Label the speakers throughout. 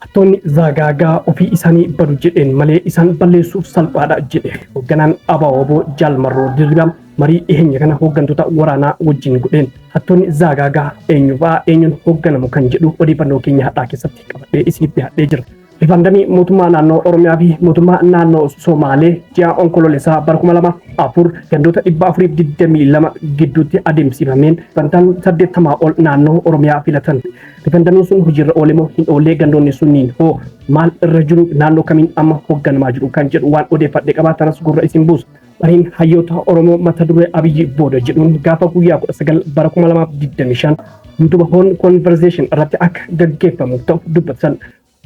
Speaker 1: Hattoonni Zaagaagaa ofii isaanii badu jedheen malee isaan balleessuuf salphaadha jedhe hoogganaan ABO Jaal Marroo Dirribaa marii dhiheenya kana hooggantoota waraanaa wajjin godheen. Hattoonni Zaagaagaa eenyu fa'aa, eenyuun hoogganamu kan jedhu odeeffannoo keenya har'aa keessatti qabadhee isiniif dhiyaadhee jira. Rifaandamii mootummaa naannoo Oromiyaa fi mootummaa naannoo Somaalee ji'a Onkoloolessaa bara 2004 gandoota 422 gidduutti adeemsifameen bantaan 80 ol naannoo Oromiyaa filatan. Rifandamiin sun hojiirra oole moo hin oollee, gandoonni sunniin hoo maal irra jiru, naannoo kamiin amma hoogganamaa jiru kan jedhu waan odeeffadhe qabaa, tanas gurra isin buusa. Mariin hayyoota Oromoo mata duree Abiyyi booda jedhuun gaafa guyyaa 19 bara 2025 YouTube Horn Conversation irratti akka gaggeeffamuuf ta'u dubbatan.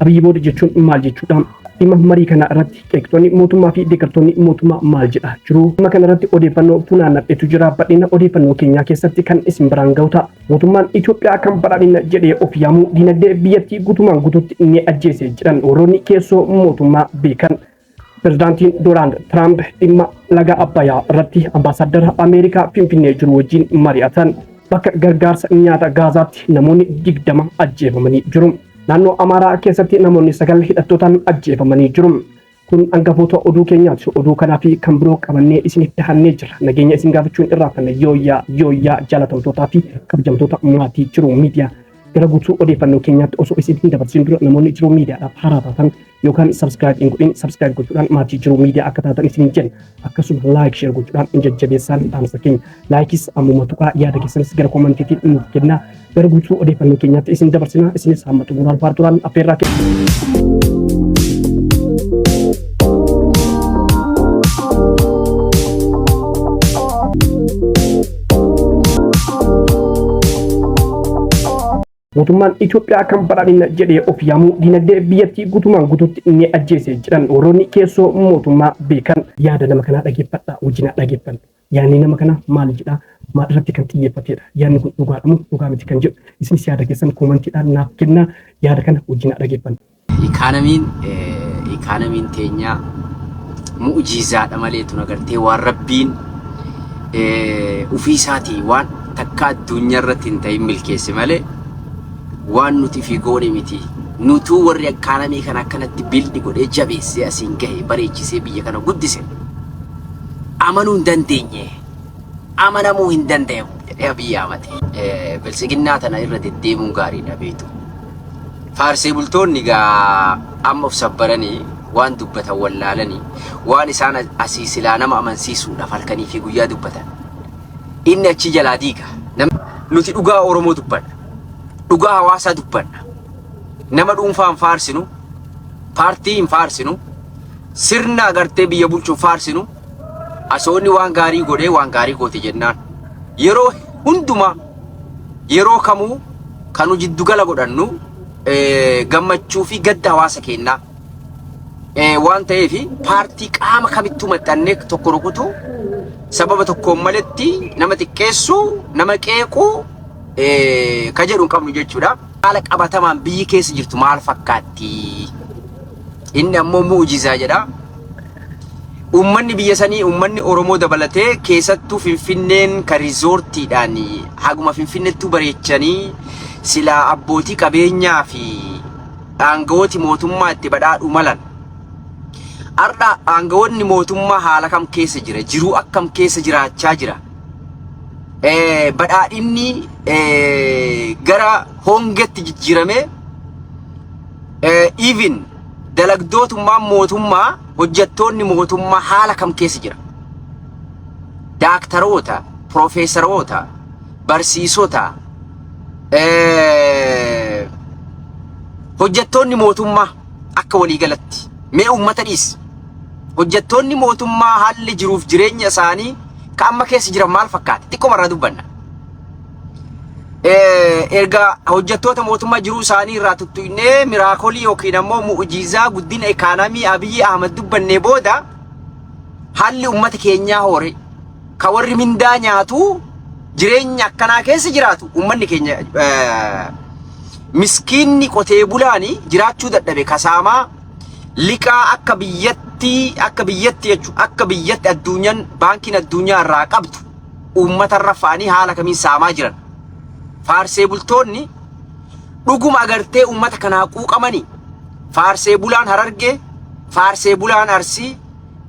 Speaker 1: Abiyyi booda jechuun maal jechuudha? Dhimma marii kana irratti qeeqxoonni mootummaa fi deeggartoonni mootummaa maal jedhaa jiru? Dhimma kana irratti odeeffannoo funaannadhetu jira. Bal'ina odeeffannoo keenyaa keessatti kan isin biraan ga'u ta'a. Mootummaan Itoophiyaa kan badhaadhina jedhee of yaamuu diinagdee biyyattii guutumaan guutuutti ni ajjeese jedhan warroonni keessoo mootummaa beekan. Pirezidaantiin Doonaald Tiraamp dhimma laga Abbayyaa irratti ambaasaaddara Ameerikaa Finfinnee jiru wajjin mari'atan. Bakka gargaarsa nyaata Gaazaatti namoonni 20 ajjeefamanii jiru. Naannoo Amaaraa keessatti namoonni 9 hidhattootaan ajjeefamanii jiru. Kun hangafoota oduu keenyaati. Oduu kanaa fi kan biroo qabannee isiniif dhihannee jira. Nageenya isin gaafachuun irraanfanne. Yooyyaa yooyyaa, jaalatamtootaa fi kabajamtoota maatii Jiruu Miidiyaa. Gara guutuu odeeffannoo keenyaatti osoo isin hin dabarsin dura, namoonni Jiruu Miidiyaadhaaf haaraa taatan yookaan subscribe hin godhin, subscribe gochuudhaan maatii Jiruu Miidiyaa akka taatan isin jenna. Akkasuma like, share gochuudhaan hin jajjabeessaan dhaamsa keenya. Likeis ammuma tuqaa, yaada keessanis gara commentiitiin nuuf kennaa. Gara guutuu odeeffannoo keenyaatti isin dabarsina. Isinis hamma xumuraan faarturaan affeerraa keenya. Mootummaan Itoophiyaa kan badhaadhina jedhee of yaamuu diinagdee biyyattii guutumaan guutuutti ni ajjeese jedhan warroonni keessoo mootummaa beekan. Yaada nama kanaa dhageeffadhaa, wajjinaa dhageeffanna. Yaadni nama kanaa maal jedhaa? Maal irratti kan xiyyeeffatedha? Yaadni kun dhugaadha moo dhugaa miti kan jedhu isinis yaada keessan commentiidhaan naaf kennaa, yaada kana wajjinaa dhageeffanna.
Speaker 2: Ikaanamiin teenyaa mu'jizaadha malee tun agartee waan Rabbiin ufii isaatii waan takka addunyaa irratti hin ta'in milkeesse malee waan nuti fi goone miti. Nutuu warri ikaanamii kana akkanatti bildi godhee jabeessee asiin gahe, bareechisee biyya kana guddise amanuu hin dandeenye. Amanamuu hin danda'amu jedhee Abiyyi Ahmad. Biltsiginnaa tana irra deddeemuun gaariidha beektu. Faarsee bultoonni gaa amma of sabbaranii waan dubbatan wallaalanii waan isaan asii silaa nama amansiisuudhaaf halkanii fi guyyaa dubbatan. Inni achi jalaa diiga. Nuti dhugaa Oromoo dubbanna. Dhugaa hawaasaa dubbanna. Nama dhuunfaa hin faarsinu. Paartii hin faarsinu. Sirna agartee biyya bulchu hin faarsinu. Asoonni waan gaarii godhee waan gaarii goote jennaan. Yeroo hundumaa, yeroo kamuu kan nu jiddugala godhannu gammachuu fi gadda hawaasa keennaa waan ta'eef, paartii qaama kamittuu maxxannee tokko rukutu, sababa tokkoon maletti nama xiqqeessuu, nama qeequu ka jedhu hin qabnu jechuudha. Haala qabatamaan biyyi keessa jirtu maal fakkaatti? Inni ammoo mu'ujizaa jedha. Uummanni biyya sanii, uummanni Oromoo dabalatee, keessattuu Finfinneen ka riizoortiidhaan haguma Finfinnettuu bareechanii silaa abbootii qabeenyaa fi aangawooti mootummaa itti badhaadhuu malan. Har'a aangawoonni mootummaa haala kam keessa jira? Jiruu akkam keessa jiraachaa jira? Badhaadhinni gara hongetti jijjiiramee, even dalagdootummaan mootummaa, hojjettoonni mootummaa haala kam keessa jira? Daaktaroota, piroofeesaroota, barsiisota, hojjettoonni mootummaa akka waliigalatti, mee uummata dhiisi. Hojjettoonni mootummaa haalli jiruuf jireenya isaanii ka amma keessa jiran maal fakkaata? Xiqqoo irraa dubbanna. Erga hojjettoota mootummaa jiruu isaanii irraa tuttuqnee, miraakolii yookiin ammoo mu'ujizaa guddina ikaanamii Abiyyi Ahmad dubbannee booda, haalli uummata keenyaa hoore ka warri mindaa nyaatu jireenya akkanaa keessa jiraatu, uummanni keenya miskiinni qotee bulaani jiraachuu dadhabe, kasaamaa liqaa akka biyyatti jechuudha, akka biyyatti addunyaan, baankiin addunyaa irraa qabdu uummatarra fa'anii haala kamiin saamaa jiran. Faarsee bultoonni dhuguma agartee uummata kanaa quuqamanii Faarsee bulaan Harargee, faarsee bulaan Arsii,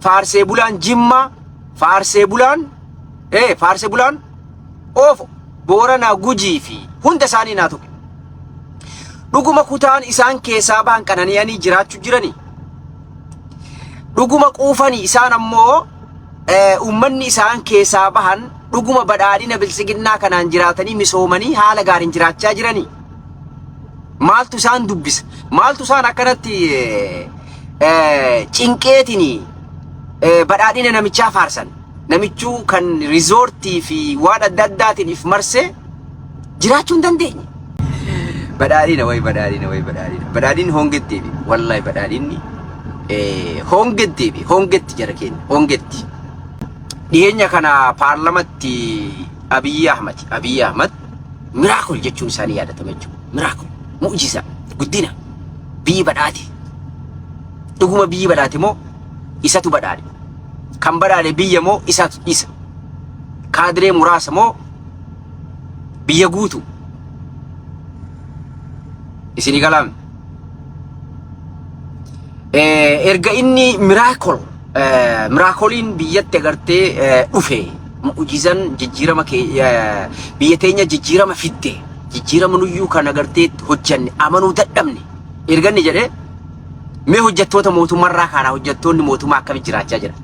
Speaker 2: faarsee bulaan Jimmaa, faarsee bulaan faarsee bulaan Oofo, Booranaa, Gujii fi hunda isaanii naa tuqe. Dhuguma kutaan isaan keessaa bahan qanani'anii jiraachuu jiranii? Dhuguma quufanii isaan ammoo uummanni isaan keessaa bahan dhuguma badhaadhina biltsiginnaa kanaan jiraatanii misoomanii haala gaariin jiraachaa jiranii? Maaltu isaan dubbisa? Maaltu isaan akkanatti cinqeetiin badhaadhina namichaa faarsan? Namichuu kan riizoortii fi waan adda addaatiin if marsee jiraachuu hin dandeenye. Badhaadhina wayi, badhaadhina wayi, badhaadhina. Badhaadhinni hongetti deebi'e. Wallahi badhaadhinni hongetti deebi'e. Hongetti jara keenya. Hongetti. Dhiyeenya kana paarlamatti Abiyyi Ahmad Abiyyi Ahmad miracle jechuun isaanii yaadatama jechuudha. Miracle. Mu'jiza. Guddina. Biyyi badhaate. Dhuguma biyyi badhaate moo isatu badhaadhe? Kan badhaadhe biyya moo isatu isa? Kaadiree muraasa moo biyya guutu? Isinii galaame. Erga inni miracle miracleiin biyyatti agartee dhufe, mu'jizan jijjiirama biyya teenya jijjiirama fidde, jijjiirama nuyyuu kan agartee hojjanne amanuu dadhabne erga inni jedhee, mee hojjettoota mootummaarraa kaanaa, hojjettoonni mootummaa akkamitti jiraachaa jiran?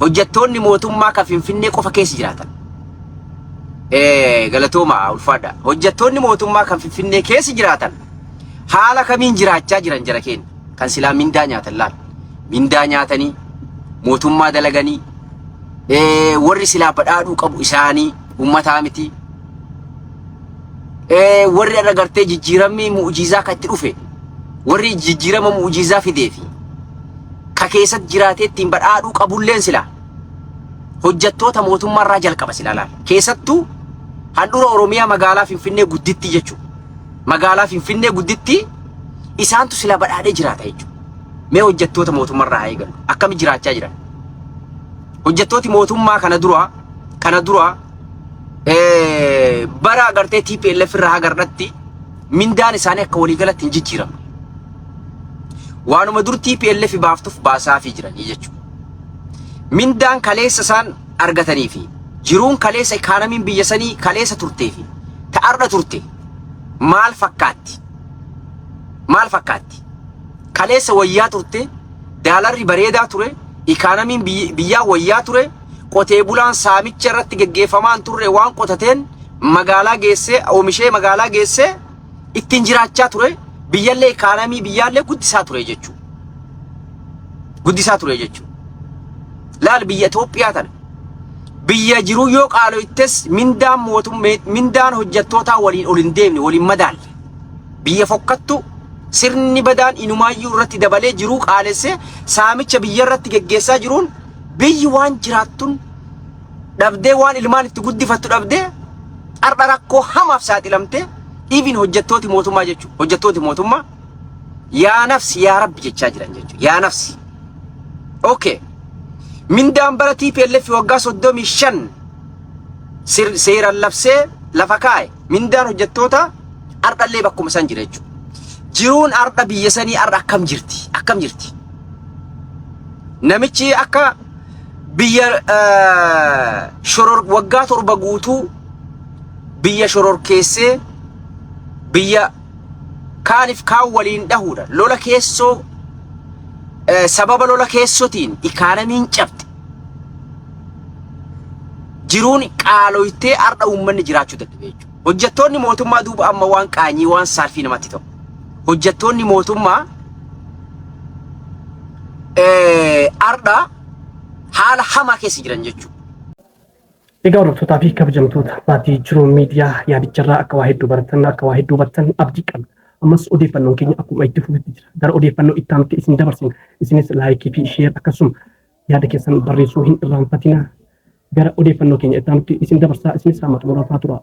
Speaker 2: Hojjettoonni mootummaa kan Finfinnee qofa keessa jiraatan. Galatooma, ulfaadha. Hojjettoonni mootummaa kan Finfinnee keessa jiraatan haala kamiin jiraachaa jiran jara keenya? Kan silaa mindaa nyaatan laal. Mindaa nyaatanii mootummaa dalaganii, warri silaa badhaadhuu qabu isaanii, uummataa miti. Warri irra gartee jijjiiramni mu'jiizaa kan itti dhufe, warri jijjiirama mu'jiizaa fidee fi ka keessatti jiraatee ittiin badhaadhuu qabulleen silaa hojjettoota mootummaarraa jalqaba silaa laal. Keessattuu handhuura Oromiyaa magaalaa Finfinnee gudditti jechuudha. Magaalaa Finfinnee gudditti isaantu silaa badhaadhee jiraata jechuudha. Mee hojjettoota mootummaarraa haa eegallu. Akkami jiraachaa jiran? Hojjettooti mootummaa kana dura bara agartee TPLF irraa haga har'atti mindaan isaanii akka waliigalatti hin jijjiiramne. Waanuma dur TPLF baaftuuf baasaafii jiranii jechuudha. Mindaan kaleessa isaan argatanii fi jiruun kaleessa, ikaanamiin biyya sanii kaleessa turtee fi ta'arra turte maal fakkaatti? Maal fakkaatti? Kaleessa wayyaa turte, daalarri bareedaa ture, ikaanamiin biyyaa wayyaa ture, qotee bulaan saamicha irratti geggeeffamaa hin turre, waan qotateen magaalaa geessee, oomishee magaalaa geessee ittiin jiraachaa ture, biyyallee ikaanamii biyyaallee guddisaa ture jechuudha. Guddisaa ture jechuudha. Laal biyya Itoophiyaa tana. Biyya jiruu yoo qaaloittes mindaan mootummaa, mindaan hojjettootaa waliin ol hin deemne, waliin madaalle. Biyya fokkattu, sirni badaan inumaayyuu irratti dabalee jiruu qaalessee saamicha biyya irratti geggeessaa jiruun biyyi waan jiraattun dhabdee, waan ilmaan itti guddifattu dhabdee, har'a rakkoo hamaaf saaxilamtee, even hojjettooti mootummaa jechuudha. Hojjettooti mootummaa yaa nafsi yaa rabbi jechaa jiran jechuudha. Yaa nafsi. Okay. Mindaan bara TPLF waggaa 35 seeraan labsee lafa kaa'e, mindaan hojjettoota har'allee bakkuma san jira jechuudha. Jiruun har'a biyya sanii har'a akkam jirti? Akkam jirti? Namichi akka biyya shoror waggaa 7 guutuu biyya shororkeessee, biyya kaaniif kaan waliin dhahuudha. Lola keessoo, sababa lola keessotiin ikaanamiin cabxe. Jiruun qaaloytee har'a uummanni jiraachuu dadhabe jechuudha. Hojjettoonni mootummaa duuba amma waan qaanyii, waan saalfii namatti ta'u. Hojjettoonni mootummaa har'a haala hamaa keessa jiran jechuudha.
Speaker 1: Egaa hordoftootaa fi kabajamtoota maatii Jiruu Miidiyaa, yaadicharraa akka waa hedduu baratan, akka waa hedduu hubattan abdii qabna. Ammas odeeffannoon keenya akkuma itti fufetti jira. Gara odeeffannoo itti aanutti isin dabarsina. Isinis like fi share akkasuma yaada keessan barreessuu hin irraanfatina. Gara odeeffannoo keenya itti aanutti isin dabarsaa, isinis hamma xumurafaa tura.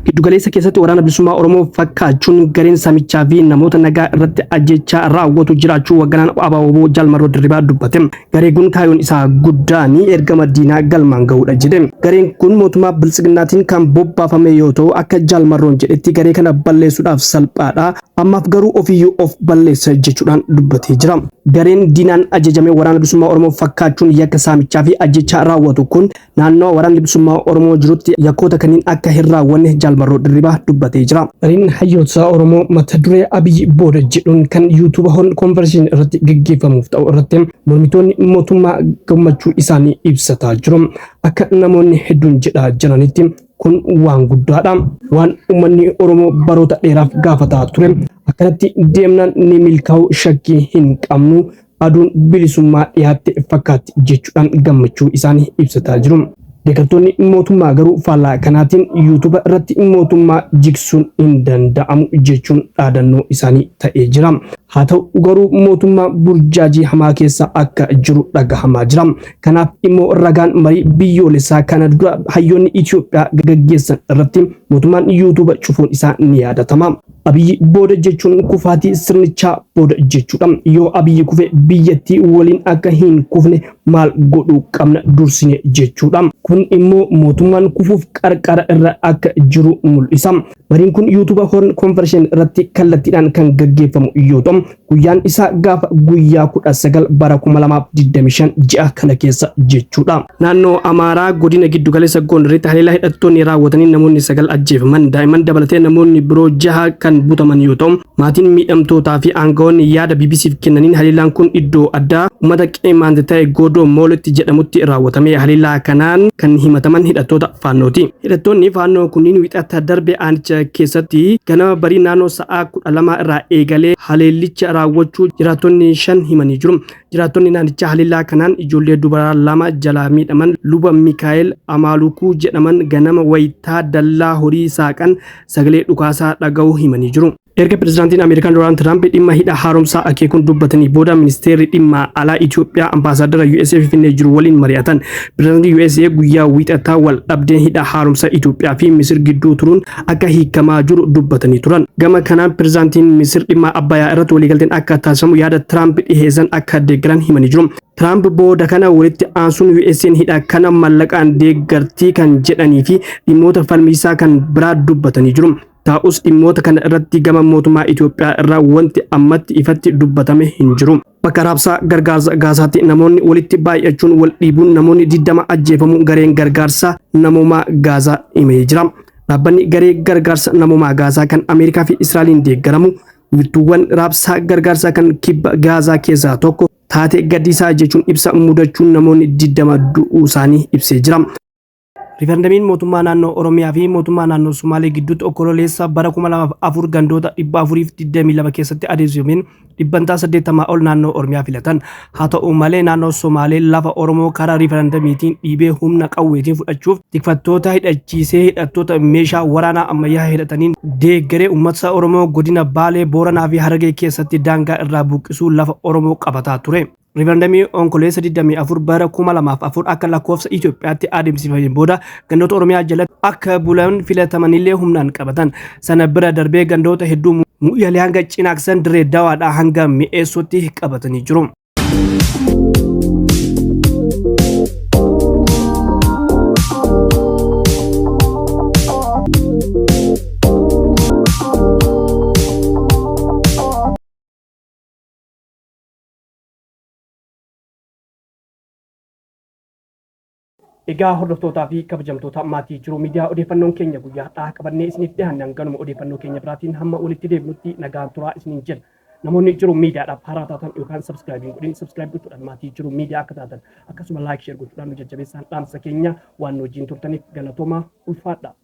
Speaker 1: Giddugaleessa keessatti Waraana Bilisummaa Oromoo fakkaachuun gareen saamichaa fi namoota nagaa irratti ajjeechaa raawwatu jiraachuu hoogganaan ABO Jaal Marroo Dirribaa dubbate. Gareen kun kaayyoon isaa guddaan ergama diinaa galmaan ga'uudha jedhe. Gareen kun mootummaa Biltsiginnaatiin kan bobbaafame yoo ta'u, akka Jaal Marroon jedhetti garee kana balleessuudhaaf salphaadha. Ammaaf garuu ofiiyyuu of balleessa jechuudhaan dubbatee jira. Gareen diinaan ajajame Waraana Bilisummaa Oromoo fakkaachuun yakka saamichaa fi ajjeechaa raawwatu kun naannoo Waraanni Bilisummaa Oromoo jirutti yakkoota kanneen akka hin raawwanne Jaal Marroo Dirribaa dubbatee jira. Mariin hayyoota Oromoo mata duree Abiyyi booda jedhuun kan YouTube Horn Conversation irratti gaggeeffamuuf ta'u irratti mormitoonni mootummaa gammachuu isaanii ibsataa jiru. Akka namoonni hedduun jedhaa jiranitti kun waan guddaadha. Waan uummanni Oromoo baroota dheeraaf gaafataa ture. Akkanatti deemnaan ni milkaa'u shakkii hin qabnu. Aduun bilisummaa dhiyaatte fakkaatti jechuudhaan gammachuu isaanii ibsataa jiru. Deeggartoonni mootummaa garuu faallaa kanaatiin YouTube irratti mootummaa jigsuun hin danda'amu jechuun dhaadannoo isaanii ta'ee jira. Haa ta'u garuu mootummaa burjaajii hamaa keessa akka jiru dhagahamaa jira. Kanaaf immoo ragaan marii biyyoolessaa kana dura hayyoonni Itoophiyaa gaggeessan irratti mootummaan YouTube cufuun isaa ni yaadatama. Abiyyi booda jechuun kufaatii sirnichaa booda jechuudha. Yoo Abiyyi kufe biyyattii waliin akka hin kufne maal godhuu qabna dursine jechuudha. Kun immoo mootummaan kufuuf qarqara irra akka jiru mul'isa. Mariin kun YouTube Horn Conversation irratti kallattiidhaan kan gaggeeffamu yoo ta'u, guyyaan isaa gaafa guyyaa 19 bara 2025 ji'a kana keessa jechuudha. Naannoo Amaaraa godina giddugaleessa Gondaritti haleellaa hidhattoonni raawwatanii namoonni 9 ajjeefaman. Daa'imman dabalatee namoonni biroo 6 kan butaman yoo ta'u, maatiin miidhamtootaa fi aangawoonni yaada BBCf kennaniin haleellaan kun iddoo addaa uummata Qeemaant ta'e Godoo Moolitti jedhamutti raawwatame. Haleellaa kanaan kan himataman hidhattoota Faannooti. Hidhattoonni Faannoo kunniin Wixata darbe aanicha keessatti ganama barii naannoo sa'aa 12 irraa eegalee haleellicha raawwachuu jiraattonni 5 himanii jiru. Jiraattonni naannichaa haleellaa kanaan ijoollee dubaraa 2 jalaa miidhaman Luba Mikaa'el Amaalukuu jedhaman ganama wayitaa dallaa horii saaqan sagalee dhukaasaa dhaga'uu himanii jiru. Erga Pirezidaantiin Ameerikaa Doonaald Tiraamp dhimma hidha haaromsaa akeekuun dubbatanii booda ministeerri dhimma alaa Itoophiyaa ambaasaaddara USA Finfinnee jiru waliin mari'atan. Pirezidaantiin USA guyyaa Wiixataa wal dhabdeen hidha haaromsaa Itoophiyaa fi Misir gidduu turuun akka hiikamaa jiru dubbatanii turan. Gama kanaan pirezidaantiin Misir dhimma Abbayaa irratti waliigalteen akka taasifamu yaada Tiraamp dhiheessan akka deeggaran himanii jiru. Tiraamp booda kana walitti aansuun USA'n hidha kana mallaqaan deeggartii kan jedhanii fi dhimmoota falmiisaa kan biraa dubbatanii jiru. Ta'us dhimmoota kana irratti gama mootummaa Itoophiyaa irraa wanti ammatti ifatti dubbatame hin jiru. Bakka raabsaa gargaarsa Gaazaatti namoonni walitti baay'achuun wal dhiibuun namoonni 20 ajjeefamuu gareen gargaarsa namoomaa Gaazaa himee jira. Dhaabbanni garee gargaarsa namoomaa Gaazaa kan Ameerikaa fi Israa'eliin deeggaramu wiirtuuwwan raabsaa gargaarsaa kan kibba Gaazaa keessaa tokko taatee gaddisaa jechuun ibsa mudachuun namoonni 20 du'uu isaanii ibsee jira. Rifarandamiin mootummaa naannoo Oromiyaa fi mootummaa naannoo Sumaalee gidduutti Onkololeessa bara 2004 gandoota 422 keessatti adeemsifameen dhibbantaa 80 ol naannoo Oromiyaa filatan. Haa ta'u malee naannoo Somaalee lafa Oromoo karaa rifarandamiitiin dhiibee humna qawweetiin fudhachuuf tikfattoota hidhachiisee hidhattoota meeshaa waraanaa ammayyaa hidhataniin deeggaree uummata Oromoo godina Baalee, Booranaa fi Harargee keessatti daangaa irraa buqqisuu lafa Oromoo qabataa ture. Rifarandamii Onkololeessa 24 bara 2004 akka lakkoofsa Itoophiyaatti adeemsifameen booda gandoota Oromiyaa jalatti akka bulan filatamanillee humnaan qabatan. Sana bira darbee gandoota hedduu Mu'yalee hanga Cinaaksan, Dirree Dawaadhaa hanga Mi'eessootti qabatanii jiru. Egaa hordoftootaa fi kabajamtoota maatii Jiruu Miidiyaa, odeeffannoon keenya guyyaa har'aa qabannee isiniif dhiyaanne hanganuma. Odeeffannoo keenya biraatiin hamma walitti deebinutti nagaan turaa isiniin jenna. Namoonni Jiruu Miidiyaadhaaf haaraa taatan yookaan subscribe hin godhin, subscribe gochuudhaan maatii Jiruu Miidiyaa akka taatan, akkasuma like, share gochuudhaan nu jajjabeessaan dhaamsa keenya. Waan nu wajjin turtaniif galatooma, ulfaadha.